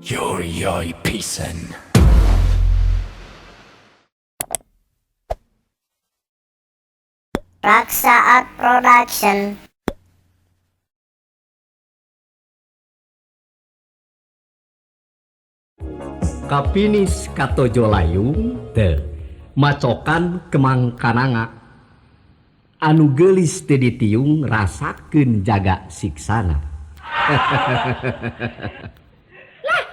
Yoi pisan. Raksa Art Production. Kapinis katojo layung teu macokan kemang kananga anu geulis teu ditiung rasakeun jaga siksana. Lah,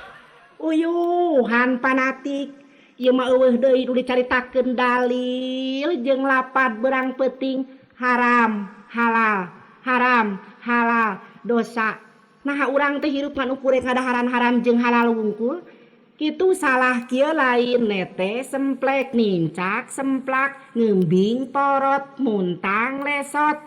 uyuhan panatik ieu mah eueuh deui nu dicaritakeun dalil jeung lapad berang peuting haram halal haram halal dosa. Naha urang teh hirup ngan ukur ngadaharan haram jeung halal wungkul. Kitu salah kieu lain nete semplek nincak semplak ngembing porot muntang lesot.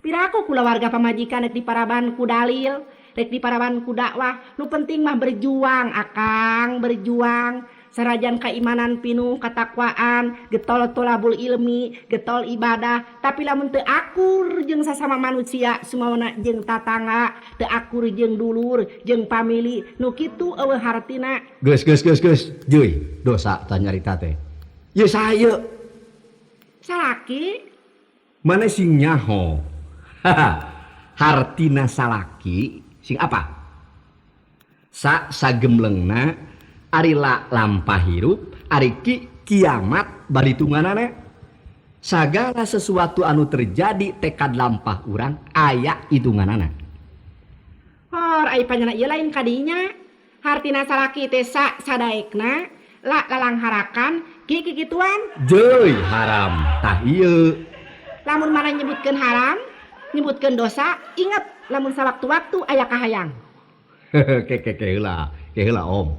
Piraku kulawarga pamajikan rek diparaban ku dalil, rek diparaban ku dakwah, nu penting mah berjuang akang, berjuang. Sarajan keimanan pinuh katakwaan, getol tolabul ilmi, getol ibadah, tapi lamun teu akur jeung sasama manusia, sumawana jeung tatangga, teu akur jeung dulur, jeung famili, nu kitu eueuh hartina. Geus geus geus geus, jeuy, dosa tah nyarita teh. Ieu saha ieu? Salaki. Maneh sing nyaho. Hartina salaki sing apa? Sa sagemlengna ari la lampah hirup, ari ki kiamat balitunganana. Sagala sesuatu anu terjadi tekad lampah urang aya hitunganana. Hor ai panyana ieu lain kadinya. Hartina salaki teh sa sadaekna, la lalangharakan, ki kikituan. Jeuy haram tah ieu. Lamun mana nyebutkeun haram, nyebutkeun dosa, inget lamun sawaktu-waktu aya kahayang. Ke ke ke heula, ke heula om.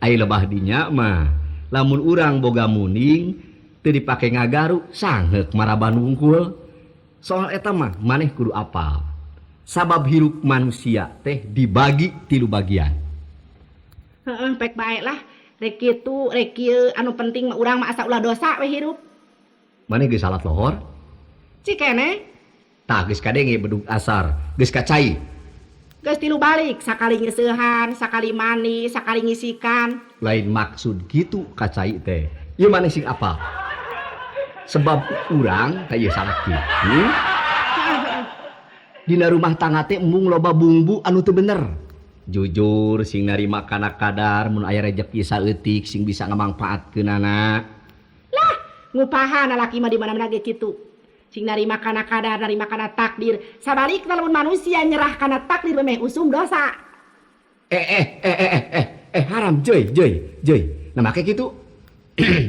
Ai lebah dinya mah lamun urang boga muning teu dipake ngagaru sangeuk maraban wungkul. Soal eta mah maneh kudu apal. Sabab hirup manusia teh dibagi tilu bagian. Heeh, pek bae lah. Rek kitu, rek kieu, anu penting mah urang mah asa ulah dosa we hirup. Maneh geus salat lohor? Cikene. Tah geus kadenge bedug asar, geus kacai. Geus tilu balik, sakali ngeuseuhan, sakali mandi, sakali ngisikan. Lain maksud kitu kacai teh. Ieu maneh sing apal. Sebab urang teh ieu salaki. Dina rumah tangga teh embung loba bumbu anu teu bener. Jujur sing narima kana kadar mun aya rejeki saeutik sing bisa ngamangpaatkeunana. Lah, ngupahan lalaki mah di mana-mana ge kitu. Sing narima kana kadar, narima kana takdir. Sabalikna lamun manusia nyerah kana takdir memeh usum dosa. Haram jeuy, jeuy, jeuy. Nah make kitu.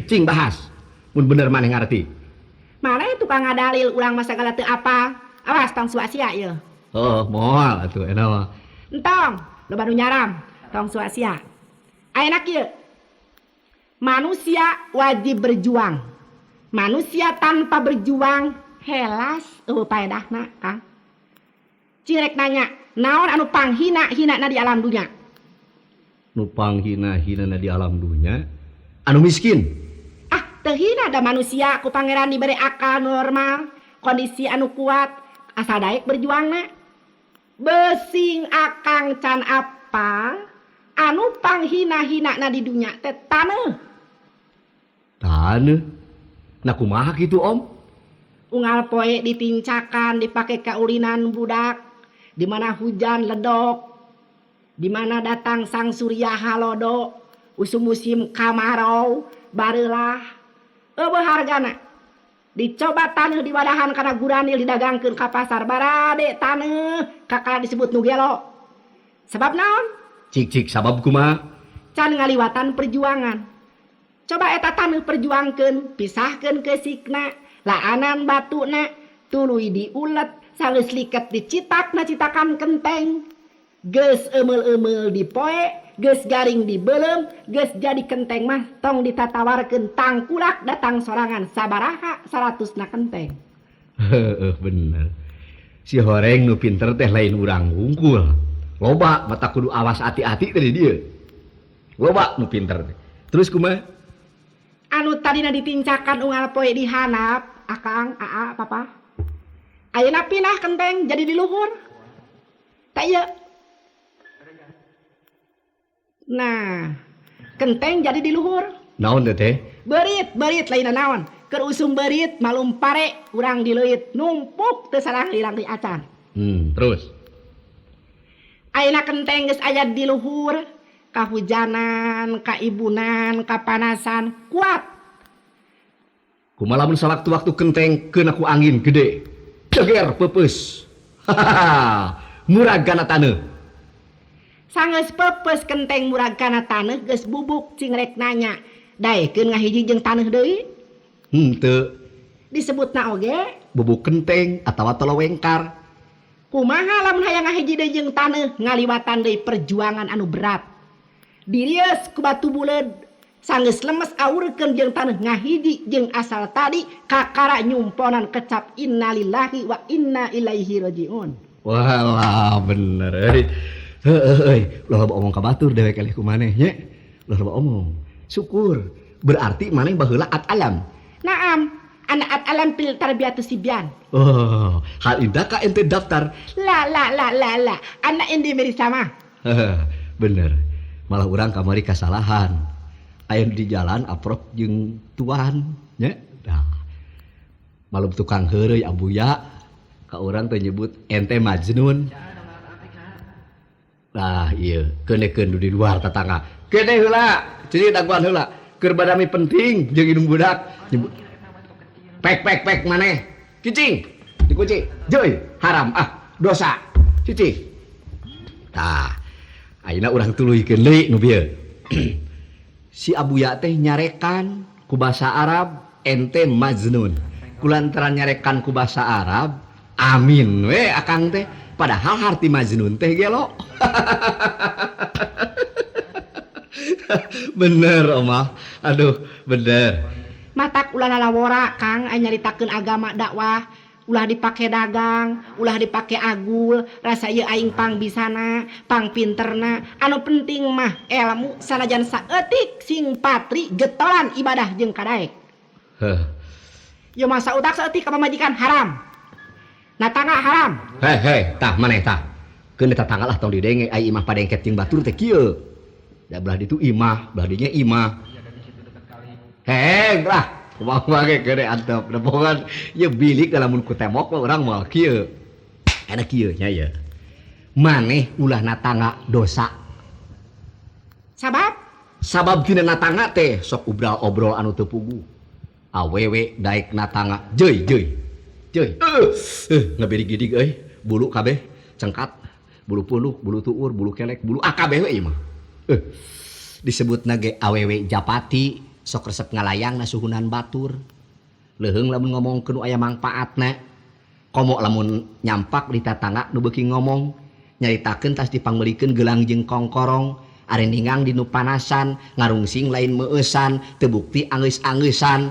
Cing bahas. Mun bener maneh ngarti. Maneh tukang ngadalil urang mah sagala teu apal. Awas tong suasia ieu. Oh, moal atuh eta mah. Entong, loba nu nyaram, tong suasia. Ayeuna kieu. Manusia wajib berjuang. Manusia tanpa berjuang helas eueuh paedahna, Kang. Cing rek nanya, naon anu panghina-hinana di alam dunya? Nu panghina-hinana di alam dunya anu miskin. Ah, teu hina da manusia ku pangeran dibere akal normal, kondisi anu kuat, asal daek berjuangna. Besing akang can apa anu panghina-hinana di dunya teh taneuh. Taneuh? Nah kumaha kitu, Om? Unggal poe ditincakan, dipake kaulinan budak, di mana hujan ledok, di mana datang sang surya halodo, usum musim kamarau, bareulah. Eueuh hargana. Dicoba taneuh diwadahan kana guranil didagangkeun ka pasar, barade taneuh kakara disebut nu gelo. Sebab naon? Cik-cik sabab kumaha? Can ngaliwatan perjuangan. Coba eta taneuh perjuangkeun, pisahkeun keusikna, laanan batuna, tuluy diulet, sanggeus liket dicitakna citakan kenteng. Geus eumel-eumel dipoe, geus garing dibeuleum, geus jadi kenteng mah tong ditatawarkeun tangkulak datang sorangan sabaraha 100 kenteng. Heeh, bener. Si horeng nu pinter teh lain urang wungkul. Loba mata kudu awas hati-hati teh di dieu. Loba nu pinter teh. Terus kumaha? Anu tadina ditincakan unggal poe dihanap, akang, aa, papa. Ayeuna pindah kenteng jadi di luhur. Tak ieu. Nah, kenteng jadi di luhur. Naon teh teh? Beurit, beurit lain naon. Keur usum beurit malum pare urang dileuit numpuk teu salah lirang di acan. Terus. Ayeuna kenteng geus aya di luhur, kahujanan, kaibunan, kapanasan, kuat. Kumaha lamun sawaktu-waktu kenteng keuna ku angin gede. Ceger peupeus. Murag kana taneuh. Sanggeus peupeus kenteng murag kana taneuh geus bubuk cing rek nanya. Daekeun ngahiji jeung taneuh deui? Henteu. Disebutna oge bubuk kenteng atawa tolowengkar. Kumaha lamun hayang ngahiji deui jeung taneuh ngaliwatan deui perjuangan anu berat. Dirieus ku batu buleud sanggeus lemes awurkeun jeung taneuh ngahiji jeung asal tadi kakara nyumponan kecap innalillahi wa inna ilaihi rajiun. Walah bener euy. Heueuh euy, ulah loba omong ka batur dewek eleh ku maneh nya. Ulah loba omong. Syukur berarti maneh baheula at alam. Naam, ana at alam fil tarbiyatu sibyan. Oh, hal indaka ente daftar. La la la la la, ana indi meri sama. Bener. Malah urang kamari kasalahan. Aya di jalan aprok jeung tuan nya. Nah, malum tukang heureuy abuya ka urang teh nyebut ente majnun. Nah, ieu keunekeun nu di luar tetangga. Keuneh heula, ciri daguan heula. Keur badami penting jeung indung budak. Nyebut pek pek pek maneh. Cicing, dikunci. Jeuy, haram ah, dosa. Cici. Tah, ayeuna urang tuluykeun deui nu bieu. Si Abuya teh nyarekan ku basa Arab ente majnun. Kulantaran nyarekan ku basa Arab, amin we akang teh. Padahal harti majnun teh gelo. Bener omah. Aduh, bener. Matak ulah lalawora Kang aya nyaritakeun agama dakwah, ulah dipake dagang, ulah dipake agul, rasa ieu aing pang bisana, pang pinterna, anu penting mah ilmu sanajan saeutik sing patri getolan ibadah jeung kadaek. Heh. Ieu mah sautak saeutik ka pamajikan haram. Natangga haram. Heh heh, tah maneh tah. Keun tetangga lah tong didenge ai imah padengket jeung batur teh kieu. Da belah ditu imah, belah dinya imah. Heh lah, kumaha ge gede antep. Nebogan ieu bilik lamun ku tembok mah urang moal kieu. Ana kieu nya ieu. Maneh ulah natangga dosa. Sabab? Sabab tina natangga teh sok ubral obrol anu teu puguh. Awewe daek natangga jeuy jeuy. Jeuy. Ngabirig-gidig euy, bulu kabeh cengkat, bulu punduk, bulu tuur, bulu kelek, bulu akabeh we ieu mah. Disebutna ge awewe japati sok resep ngalayang na suhunan batur. Leuheung lamun ngomongkeun nu aya mangpaatna. Komo lamun nyampak di tatangga nu beuki ngomong, nyaritakeun tas dipangmeulikeun gelang jeung kongkorong, ari ningang di nu panasan, ngarungsing lain meueusan, teu bukti anggeus-anggeusan.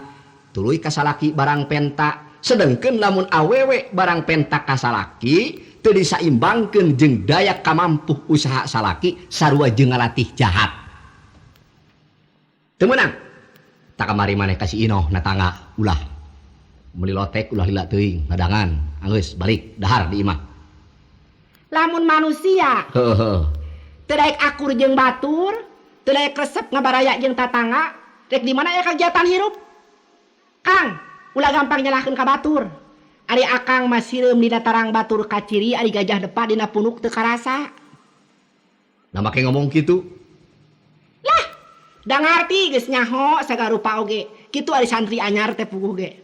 Tuluy ka salaki barang penta. Sedengkeun lamun awewe barang penta ka salaki teu disaimbangkeun jeung daya kamampuh usaha salaki sarua jeung ngalatih jahat. Teu meunang. Tak kamari maneh ka si Inoh natangga ulah. Meuli lotek ulah lila teuing ladangan anggeus balik dahar di imah. Lamun manusia Heuh. teu daek akur jeung batur, teu daek resep ngabaraya jeung tatangga, rek di mana aya kagiatan hirup? Kang, ulah gampang nyalahkeun ka batur. Ari akang mah sireum dina tarang batur kaciri, ari gajah depa dina punuk teu karasa. Nah make ngomong kitu. Lah, da ngarti geus nyaho sagarupa oge. Kitu ari santri anyar teh puguh ge.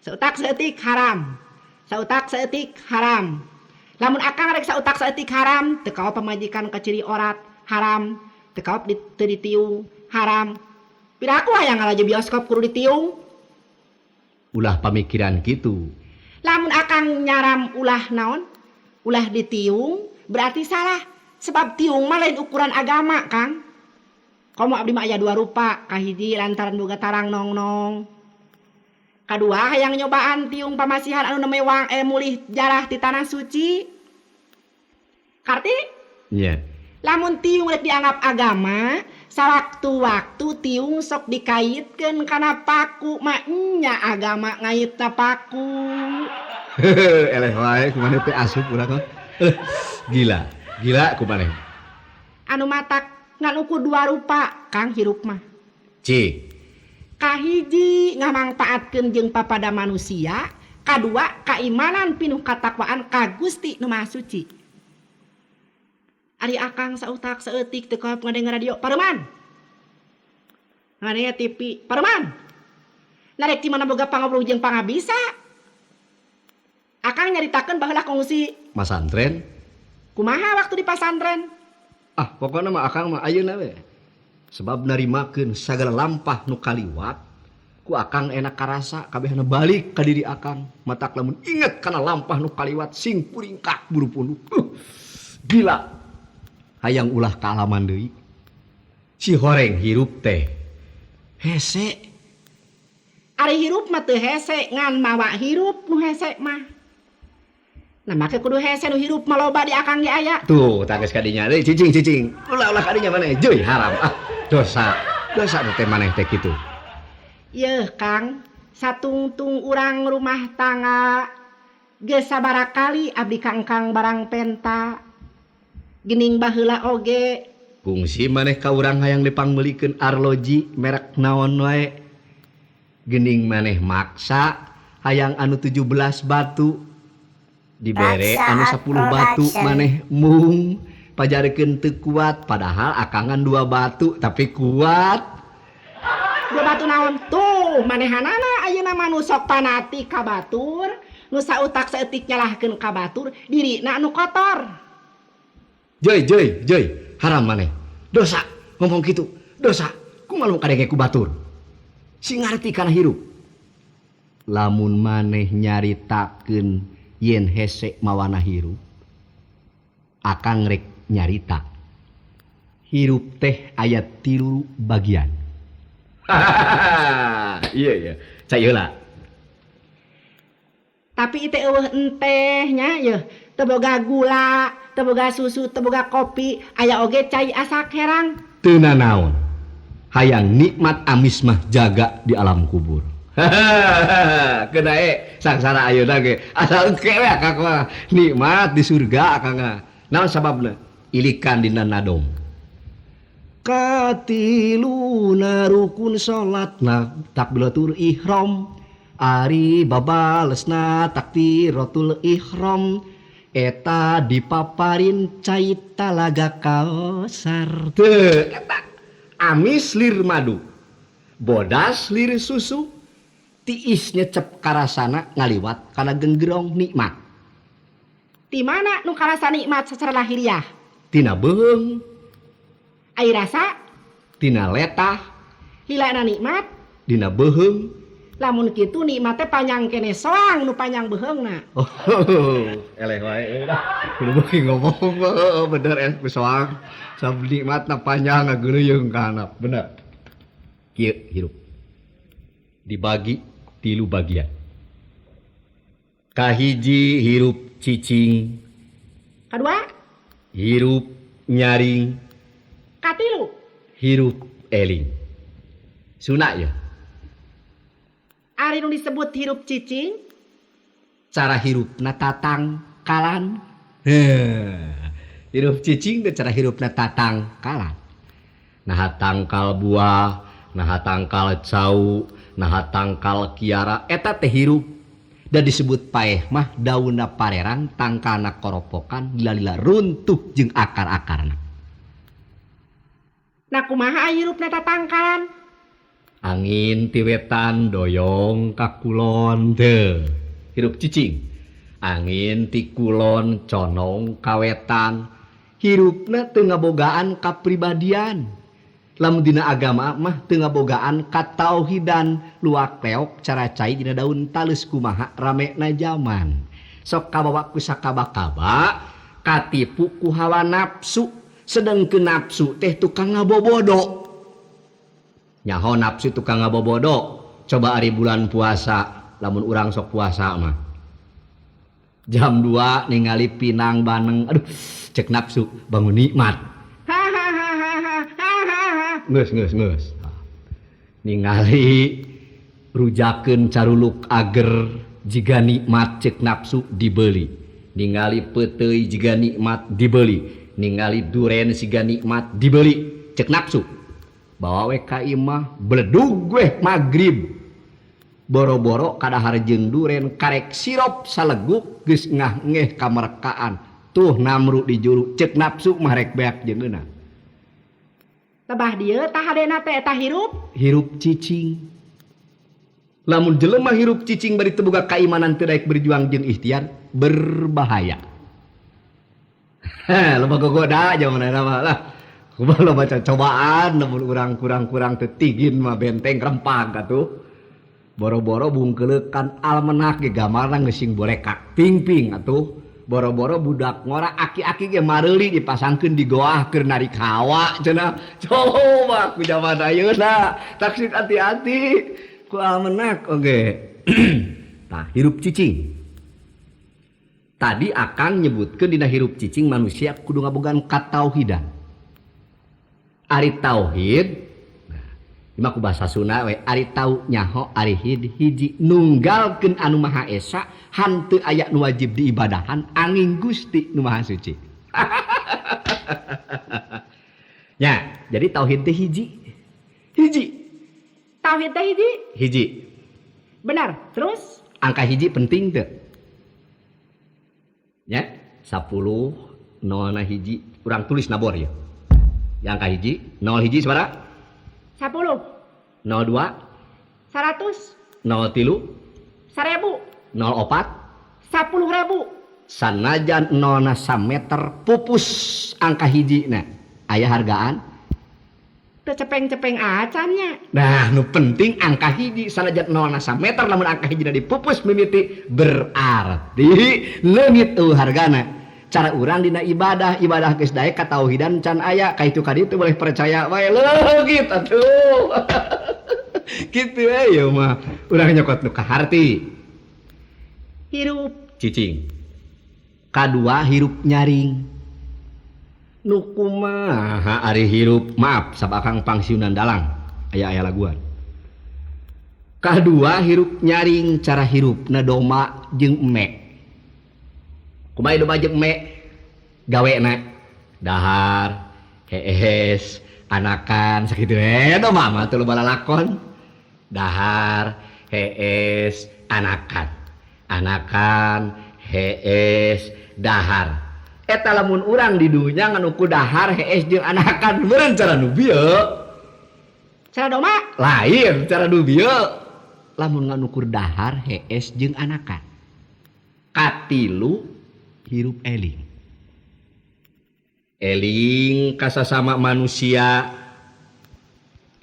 Sautak saeutik haram. Sautak saeutik haram. Lamun akang rek sautak saeutik haram, teu kaop pamajikan kaciri orat haram, teu kaop teu ditiung haram. Piraku hayang ngalaje bioskop kudu ditiung. Ulah pamikiran kitu. Lamun akang nyaram ulah naon? Ulah ditiung berarti salah. Sebab tiung mah lain ukuran agama, Kang. Komo abdi mah aya dua rupa, kahiji lantaran boga tarang nong-nong. Kadua hayang nyobaan tiung pamasihan anu nemewang mulih jarah ti tanah suci. Karti? Iya. Lamun tiung rek dianggap agama, sawaktu-waktu tiung sok dikaitkeun kana paku, mah nya agama ngaitna paku. Eleh wae kumaha teh asup urang mah. Gila, gila kumaha. Anu matak Ngan ukur dua rupa Kang hirup mah. Cik. Kahiji ngamangpaatkeun jeung papada manusia, kadua kaimanan pinuh katakwaan ka Gusti Nu Maha Suci. Ari akang sautak saeutik teu kaop ngadenge radio pareman. Ngadenge TV pareman. Narek di mana boga pangobrol jeung pangabisa. Akang nyaritakeun baheula kongsi Masantren. Kumaha waktu di pasantren? Ah, pokoknya mah akang mah ayeuna we. Sebab narimakeun sagala lampah nu kaliwat ku akang enak karasa kabehna balik ka diri akang. Matak lamun inget kana lampah nu kaliwat sing puringkak buru punduk. Gila. Hayang ulah kaalaman deui. Si horeng hirup teh hese. Ari hirup mah teu hese ngan mawa hirup nu hese mah. Nah make kudu hese nu hirup mah loba di akang ge aya. Tuh tangges kadinya deui cicing cicing. Ulah-ulah kadinya maneh jeuy haram. Ah, dosa. Dosa teh maneh teh kitu. Yeuh Kang, satungtung urang rumah tangga geus sabaraha kali abdi kangkang barang penta. Gening baheula oge. Kungsi maneh ka urang hayang dipangmeulikeun arloji merek naon wae. Gening maneh maksa hayang anu 17 batu. Dibere anu 10 batu maneh mung pajarkeun teu kuat padahal akangan 2 batu tapi kuat. 2 batu naon tuh manehanana ayeuna mah nu sok fanatik ka batur, nu sautak saeutik nyalahkeun ka batur, dirina nu kotor. Jeuy jeuy jeuy, haram maneh. Dosa ngomong kitu, dosa. Kumaha lu kadenge ku batur? Sing ngarti kana hirup. Lamun maneh nyaritakeun yen hese mawana hirup, akang rek nyarita hirup teh aya 3 bagian. Iya iya, cai heula. Tapi teh eueuh enteh nya yeuh, teu boga gula, teu boga susu, teu boga kopi, aya oge cai asak herang. Teu nanaon. Hayang nikmat amis mah jaga di alam kubur. Kenae sangsara ayeuna ge asal engke we akang mah nikmat di surga akang mah. Naon sababna? Ilikan dina nadom. Katiluna rukun salatna takbiratul ihram, ari babalesna takbiratul ihram, eta dipaparin cai talaga kaosar. Teu eta amis lir madu, bodas lir susu, tiis nyecep karasana ngaliwat kana genggerong nikmat. Di mana nu karasa nikmat secara lahiriah? Tina beuheung. Ai rasa? Tina letah. Hilana nikmat? Dina beuheung. Lamun kitu nikmatnya panjang kene soang nu panjang beuheungna. Oh, eleh wae dah. Kudu beuki ngomong bener soang. Sab nikmatna panjang ngageuleuyeung ka handap, bener. Kieu hirup. Dibagi 3 bagian. Kahiji hirup cicing. Kadua hirup nyaring. Katilu hirup eling. Suna ya. Ari nu disebut hirup cicing, cara hirupna tatangkalan. Hirup cicing teh cara hirupna tatangkalan. Naha tangkal buah, naha tangkal cau, naha tangkal kiara, eta teh hirup. Dan disebut paeh mah daunna parerang, tangkalna koropokan, lila-lila runtuh jeung akar-akarna. Nah kumaha hirupna tatangkalan? Angin ti wetan doyong ka kulon teu. Hirup cicing. Angin ti kulon conong ka wetan. Hirupna teu ngabogaan kapribadian. Lamun dina agama mah teu ngabogaan katauhidan, luak leok cara cai dina daun talus kumaha ramena jaman. Sok kabawa ku sakaba-kaba, katipu ku hawa nafsu, sedengkeun nafsu teh tukang ngabobodo. Nyaho nafsu tukang ngabobodo, coba ari bulan puasa, lamun urang sok puasa mah. Jam 2 ningali pinang baneng, aduh cek nafsu bangun nikmat. Ngeus ngeus ngeus. Ningali rujakeun caruluk ager jiga nikmat cek nafsu dibeli. Ningali peuteuy jiga nikmat dibeli. Ningali duren siga nikmat dibeli. Cek nafsu. Bawa we ka imah beledug we magrib. Boro-boro kadahar jeung duren karek sirop saleguk geus ngah ngeh kamerkaan. Tuh namru di juru cek nafsu mah rek beak jeung eunah. Tabah dieu tah hadena teh eta hirup? Hirup cicing. Lamun jelema hirup cicing bari teu boga kaimanan teu daek berjuang jeung ikhtiar berbahaya. Loba gogoda jaman ayeuna mah lah. Kumaha loba cobaan lamun urang kurang-kurang teu tigin mah benteng rempag atuh. Boro-boro bungkeleukan almenak ge gamarna geus sing borekak ping-ping atuh. Boro-boro budak ngora aki-aki ge mareuli dipasangkeun di goah keur narik hawa cenah. Coba ku jaman ayeuna taksik hati-hati ku almenak oge. Tah hirup cicing. Tadi akang nyebutkeun dina hirup cicing manusia kudu ngabogaan katauhidan. Ari tauhid, nah, ieu mah ku bahasa Sunda we, ari tau nyaho ari hid hiji nunggalkeun anu Maha Esa hanteu aya nu wajib diibadahan angin Gusti nu Maha Suci. Ya, jadi tauhid teh hiji. Hiji. Tauhid teh hiji? Hiji. Benar. Terus angka hiji penting teu? Ya, 10 0 na hiji, urang tulis nabor ya. Yang angka hiji, 0 hiji sabaraha? 10. 02 100. 03 1000. 04 10.000. Sanajan 0 na sameter pupus angka hiji na. Aya hargaan? Teu cepeng-cepeng acan nya. Nah, nu penting angka hiji sanajan 0 na sameter lamun angka hiji dipupus mimiti berarti leungit eueuh hargana. Cara urang dina ibadah, ibadah geus daek katauhidan can aya, ka itu ka ditu boleh percaya wae leungit atuh. Kitu we ieu mah. Urang nyokot nu kaharti. Hirup cicing. Kadua hirup nyaring. Nu kumaha ari hirup, maaf sabakang pangsiunan dalang aya-aya laguan. Kadua hirup nyaring cara hirupna doma jeung eme. Kumaha doma jeung eme? Gawena dahar, hees, anakan sakitu we doma mah teu loba lalakon. Dahar, hees, anakan. Anakan, hees, dahar. Eta lamun urang di dunya ngan ukur dahar hees jeung anakan meureun cara nu bieu. Cara doma? Lain cara nu bieu. Lamun ngan ukur dahar hees jeung anakan. Katilu hirup eling. Eling ka sasama manusia.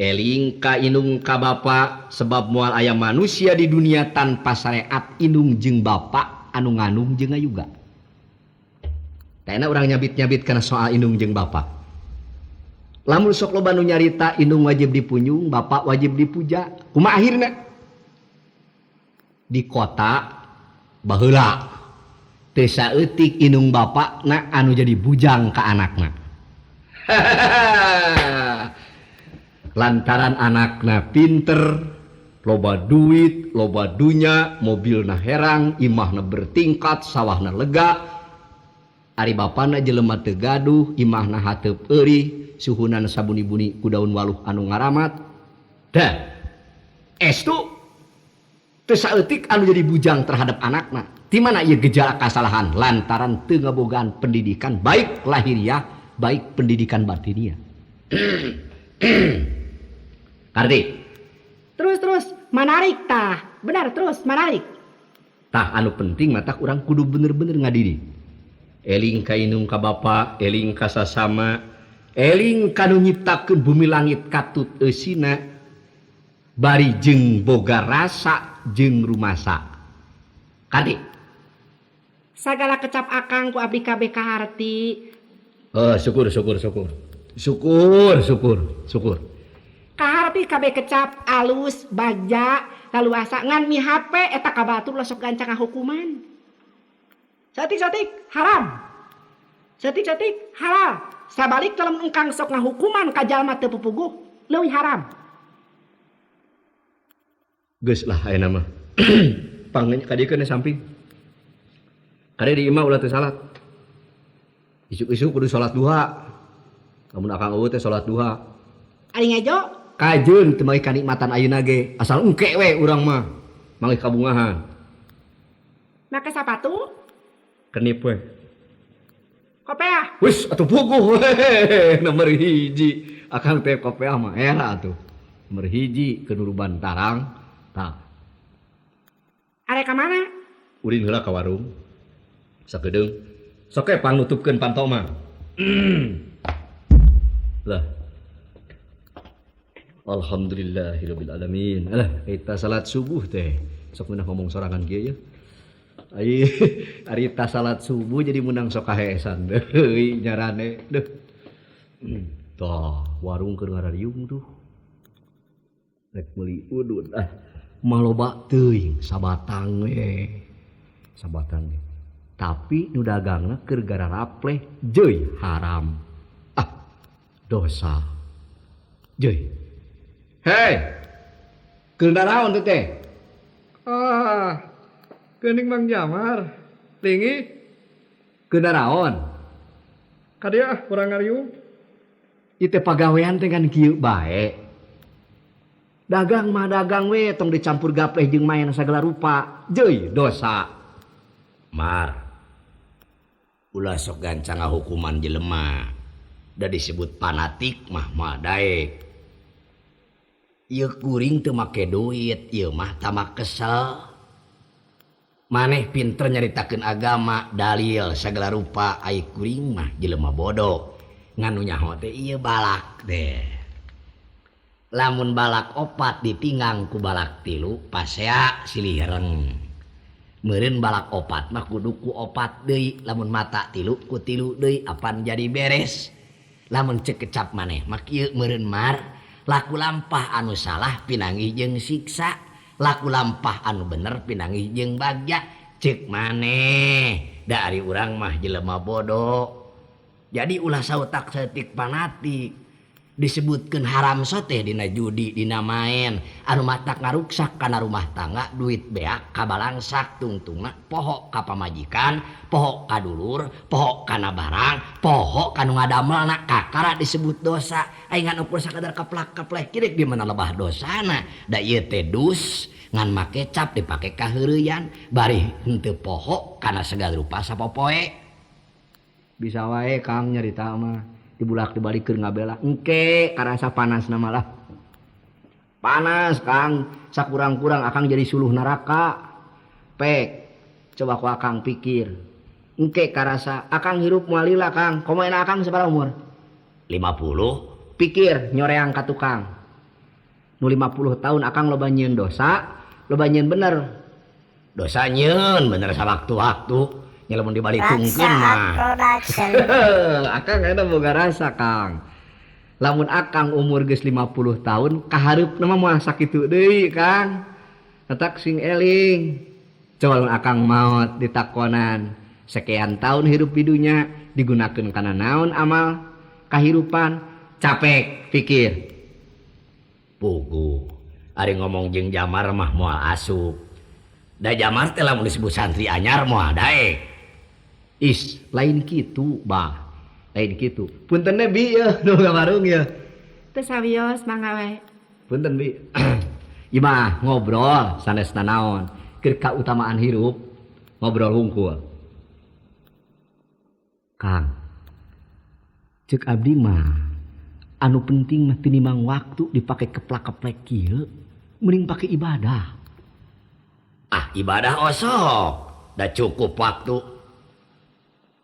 Eling ka indung ka bapa sebab moal aya manusia di dunia tanpa syariat indung jeung bapa anu nganung jeung ngayuga. Taena urang nyabit-nyabit kana soal indung jeung bapa. Lamun sok loba nu nyarita indung wajib dipunjung, bapa wajib dipuja. Kumaha akhirna? Di kota baheula teu saeutik indung bapana anu jadi bujang ka anakna. Lantaran anakna pinter, loba duit, loba dunya, mobilna herang, imahna bertingkat, sawahna lega. Ari bapana jelema teu gaduh, imahna hateup eurih, suhunan sabuni-buni ku daun waluh anu ngaramat. Dah. Estu teu saeutik anu jadi bujang terhadap anakna. Di mana ieu gejala kasalahan lantaran teu ngabogaan pendidikan baik lahiriah, baik pendidikan batiniah. Karti. Terus menarik tah. Benar terus menarik. Tah anu penting matak urang kudu bener-bener ngadidik. Eling ka indung ka bapa, eling ka sasama, eling ka nu nyiptakeun bumi langit katut eusina, bari jeung boga rasa jeung rumasa. Kadi. Sagala kecap akang ku abdi kabeh kaharti. Oh, syukur syukur syukur. Syukur syukur syukur. Kaharti kabeh kecap alus bagja laluasa ngan mi HP eta ka batur sok gancang ngahukuman. Saeutik-saeutik haram. Saeutik-saeutik halal. Sabalik lamun engkang sok ngahukuman ka jalma teu pupuguh leuwih haram. Geus lah ayeuna mah. Pangnya ka dieu samping. Kade di imah ulah teu salat. Isuk-isuk kudu salat duha. Lamun akang eueuh teh salat duha. Ari ngejo? Kajeun teu manggih kanikmatan ayeuna ge. Asal engke we urang mah. Manggih kabungahan. Make sapatu? Kenip we. Kopeah? Wis atuh puguh we. Nomor hiji. Akang teh kopeah mah era atuh. Nomor hiji kenuruban tarang. Tah. Arek ka mana? Ulin heula ka warung. Sakedeung. Sok we pangnutupkeun panto mah. Lah. Alhamdulillahirabbil alamin. Alah, eta salat subuh teh. Sok meunang ngomong sorangan kieu ye. Ai ari ta salat subuh jadi meunang sok kaheesan deui nyarane. Duh. Tah, warung keur ngarariung tuh. Rek meuli udud ah. Maloba teuing sabatang we. Sabatang we. Tapi nu dagangna keur gararapleh jeuy haram. Ah, dosa. Jeuy. Hei. Keur naraon teh teh? Ah, geuning Mang Jamar. Linggih. Keur naraon? Ka dieu ah urang ngariung. Ieu teh pagawean teh kan kieu bae. Dagang mah dagang we tong dicampur gapleh jeung maen sagala rupa. Jeuy dosa. Mar. Ulah sok gancang ngahukuman jelema. Da disebut fanatik mah moal daek. Ieu kuring teu make duit, ieu mah tamak kesel. Maneh pinter nyaritakeun agama, dalil sagala rupa, ai kuring mah jelema bodoh. Ngan nu nyaho teh ieu balak teh. Lamun balak opat ditinggang ku balak tilu pasea silih hereng. Meureun balak opat mah kudu ku opat deui, lamun mata tilu ku tilu deui apan jadi beres. Lamun cek kecap maneh mah kieu meureun mar, laku lampah anu salah pinanggih jeung siksa, laku lampah anu bener pinanggih jeung bagja. Cek maneh, da ari urang mah jelema bodoh. Jadi ulah sautak saeutik fanatik. Disebutkeun haram soteh dina judi, dina maen, anu matak ngaruksak kana rumah tangga, duit beak kabalangsak tungtungna poho ka pamajikan, poho ka dulur, poho kana barang, poho ka nu ngadamelna, kakara disebut dosa. Aing ngan ukur sakadar keplak-keplek kieu di mana lebah dosana. Da ieu teh dus ngan make cap dipake kaheureuyan, bari henteu poho kana segala rupa sapopoe. Bisa wae Kang nyarita mah. Dibulak dibalik keur ngabela engke karasa panasna malah. Panas Kang, sakurang-kurang akang jadi suluh neraka. Pek, coba ku akang pikir. Engke karasa akang hirup moal lila Kang. Komo enak akang sabaraha umur? 50. Pikir nyoreang ka tukang. Nu 50 tahun akang loba nyieun dosa, loba nyieun bener. Dosa nyieun bener sawaktu-waktu. Nya lamun dibalik tungkeun Raksa mah. Production. Akang eta boga rasa Kang. Lamun akang umur geus 50 tahun kahareupna mah moal sakitu deui Kang. Tetak sing eling. Coba lamun akang maot ditakonan sekian tahun hirup di dunya digunakeun kana naon amal kahirupan, capek pikir. Puguh. Ari ngomong jeung Jamar mah moal asup. Da Jamar teh lamun disebut santri anyar moal daek. Is, lain kitu, bah. Lain kitu. Punten bi yeuh nu ngawarung yeuh. Teu sawios mangga we. Punten bi. Ieu mah ngobrol sanes nanaon. Keur kautamaan hirup ngobrol hungkul. Kang. Ceuk abdi mah anu penting mah tinimbang waktu dipake keplak-keplek kieu, mending pake ibadah. Ah, ibadah osok. Da cukup waktu.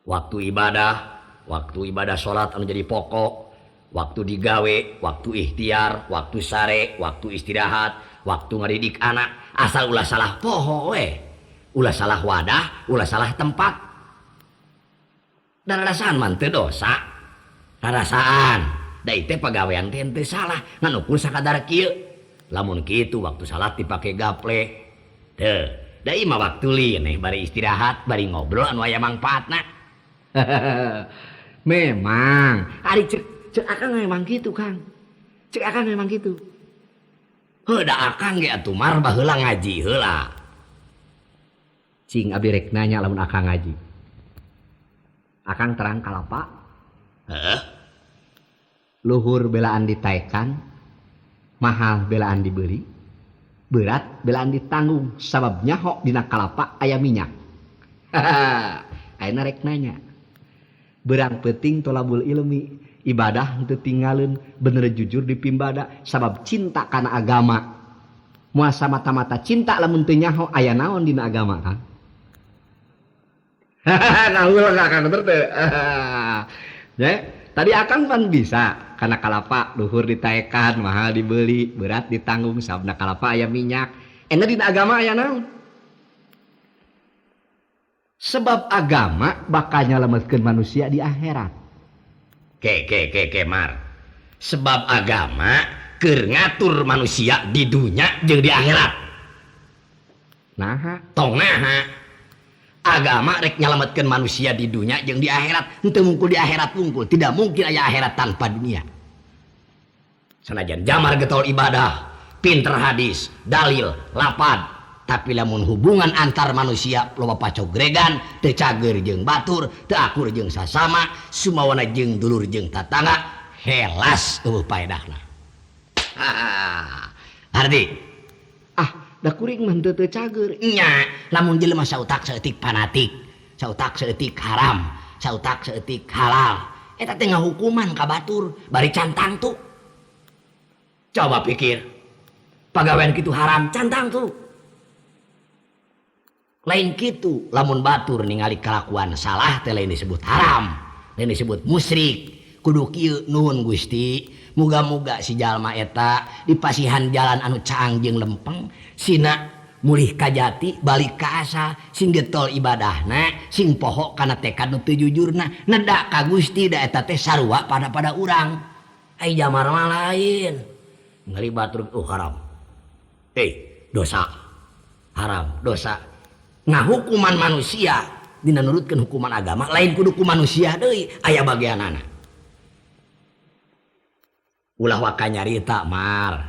Waktu ibadah salat anu jadi pokok, waktu digawe, waktu ikhtiar, waktu sare, waktu istirahat, waktu ngadidik anak, asal ulah salah poho we. Ulah salah wadah, ulah salah tempat. Dan rasaan mah teu dosa. Rarasaan, da ieu teh pagawean teh henteu salah, ngan ukur sakadar kieu. Lamun kitu waktu salat dipake gaple. Teu, da ieu mah waktu lineh bari istirahat, bari ngobrol anu aya mangfaatna. Memang, ari cek akang memang gitu Kang. Cek akang memang gitu. Heuh da akang ge atuh mar baheula ngaji heula. Cing abdi rek nanya lamun akang ngaji. Akang terang kalapa? Heeh. Luhur belaan ditaekan, mahal belaan dibeli, berat belaan ditanggung, sabab nyaho dina kalapa aya minyak. Ayeuna rek nanya. Berang peuting tolabul ilmi, ibadah henteu tinggaleun, bener jujur dipimbada sabab cinta kana agama. Moal samata-mata cinta lamun teu nyaho aya naon dina agama kan? Ngahul Kang bener teu? Ya, tadi akang pan bisa karena kalapa luhur ditaekan, mahal dibeli, berat ditanggung, sabna kalapa aya minyak. Enak dina agama aya naon? Sebab agama bakal nyalametkeun manusia di akhirat. Ke ke ke ke Mar. Sebab agama keur ngatur manusia di dunia jeung di akhirat. Naha? Tong naha. Agama rek nyalametkeun manusia di dunia jeung di akhirat. Henteu mungkul di akhirat wungkul, tidak mungkin aya akhirat tanpa dunia. Sanajan Jamar getol ibadah, pinter hadis, dalil, lapad, tapi lamun hubungan antar manusia loba pacogregan, teu cager jeung batur, teu akur jeung sasama, sumawana jeung dulur jeung tatangga, helas eueuh paedahna. Ardi, ah, da kuring mah teu cager. Nya, lamun jelema sautak saeutik fanatik, sautak saeutik haram, sautak saeutik halal, eta teh ngahukuman ka batur, bari can tangtu. Coba pikir, pagawean kitu haram, can tangtu. Lain kitu, lamun batur ningali kalakuan salah teh lain disebut haram, lain disebut musyrik. Kudu kieu nuhun Gusti, muga-muga si jalma eta dipasihan jalan anu caang jeung lempeng, sina mulih ka jati, balik ka asal, sing getol ibadahna, sing poho kana tekad nu teu jujurna, neda ka Gusti da eta teh sarua pada-pada urang. Ai Jamar mah lain. Ningali batur haram. Dosa. Haram, dosa. Ngahukuman manusia dina nurutkeun hukuman agama lain kudu ku manusia deui, aya bagianana. Ulah waka nyarita Mar.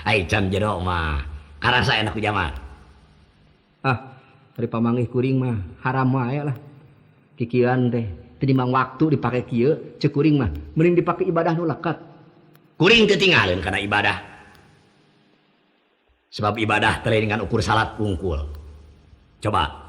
Ai can jero mah. Karasa enak ku Jamar. Ah, ari pamanggih kuring mah haram wae lah. Kikieuan teh teu waktu dipake kieu, ceuk kuring mah mending dipake ibadah nu leket. Kuring teu tinggalin kana ibadah. Sebab ibadah teh dengan ukur salat wungkul. Coba